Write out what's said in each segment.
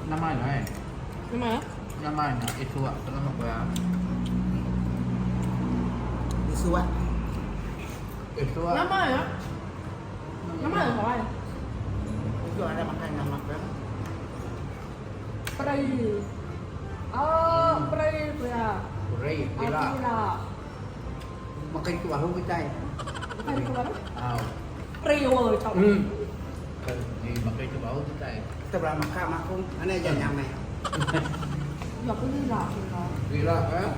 Nama nya eh. Nama ya? Nama nya isuak tu nama ku iya. Isuak. Isuak. Nama ya? Nama ya kawai? Itu ada makan nama ku. Prei. Oh, prei ku iya. Prei Gila. gila. Makan itu baru kita. Makan itu baru? Au. Prei woi tau. Hmm. Di makan itu baru kita. Kita berapa makan aku, mana aja nyamai. Ya aku gila. Gila eh.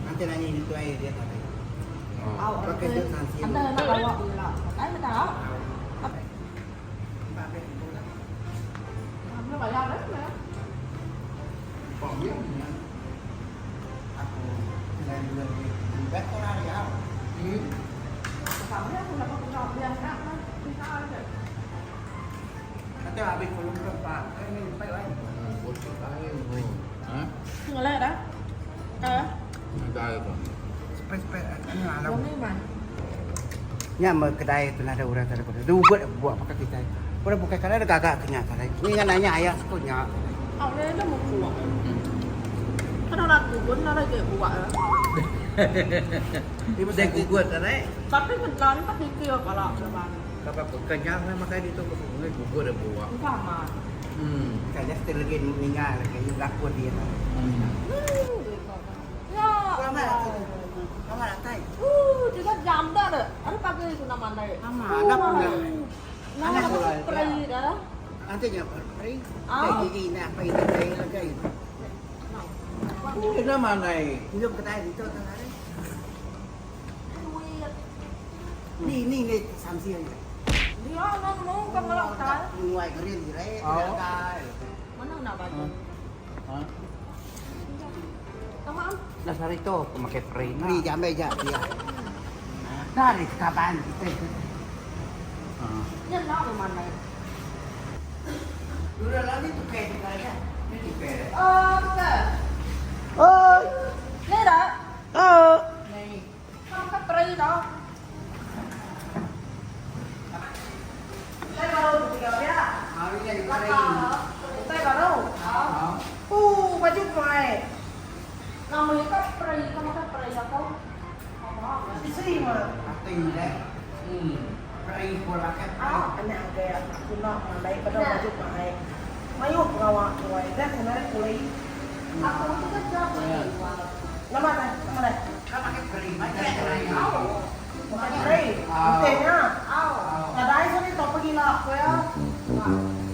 Nanti nanya ini tuh aja dia tadi. Au. Pakai dia sansi. Anda nak bawa gila. Makan tak? Nó bảo ra đấy mà. Còn biết nha. Aku dengan dua di betul ya. Hmm. Cảm giác là con giọt liền đó. Nanti habis belum tempat, ini sampai lain. Bocor air. Ha? Không lẽ đó. Ờ. Ada apa? Sampai sampai ini alam. Giống như mà. Nya me kedai tu ada orang tadi pada. Dua buat pakai kita. Orang bukan kadang ada gagak kenya tadi. Ini kan nanya ayah sekonya. Học lên nó một của. Nó là của cuốn nó là kiểu của đó. Ibu Saya gugut tadi. Tapi kedan tapi kira kalau coba. Kapag kenyang saya makan itu gugut gugut ada buah. Cũng phải mà. Hmm. Kayaknya still lagi meninggal lagi lakon dia. Hmm. Ya. Lama lama lantai. Chỉ có dám đó rồi. Anh ta cái nằm ăn này. Sama, anak pula. Nó Anak là pula. cái prei đó. Nanti nya peri. Ah. Kayak gigi nak apa ini peri lagi. Ini mana ni? Hidup kedai itu tengah ni. Ni ni ni samsi aja. Dia nó muốn con nó cái. Ngoài cái riêng gì đấy. Oh. Mana nak baju? Ha? Tama. Dasar itu aku pakai peri. Beri jambe aja dia. Dari kapan kita? Ha. Nhân nó của mình này. Dulu lagi tu kayak tu kayak. Ini tipe. Ờ, ok. Oh, Lên đó. oh. Ni. Không có prei đó. Tay vào đâu thì kéo nhá. Hari ni peri. Tay vào đâu? Ha. U, baju mày. Là mình có prei, không có prei là không. Không có. Cái gì mà? Hati ni. Hmm. Peri pula kan. Anak kayak aku nak mandai pada baju mày. Mayu pengawak tuai. Dah kena kulai. Aku tu kan jauh ni. Nama dah, nama dah. Kau pakai peri macam peri. Bukan peri. Putihnya. Au. Nadai sini tak pergi lah, aku ya.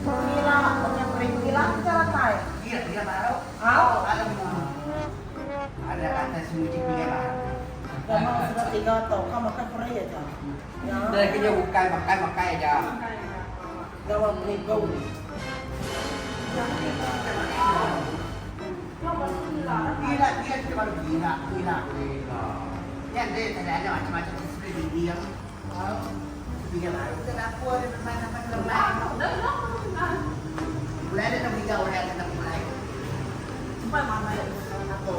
Pergi lah, pakai peri pergi lah kita rantai. Gila gila baru. Au. Ada ada kata sembunyi gila baru. Memang sudah tiga tahun kau makan peri aja. Ya. Đây cái như bukai makan makan aja. Gawa beli gau. Gila gila kita baru gila gila. Yang dia tidak ada macam-macam seperti dia. Tiga baru kita dapur dia bermain apa bermain. Mulai ada enam tiga orang ada mulai. Sampai mana ya? Aku.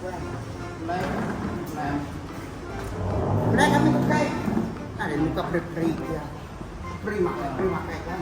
Mulai. Mulai. Mulai kami bukai. Ada muka peri peri dia. Peri makan peri makan kan.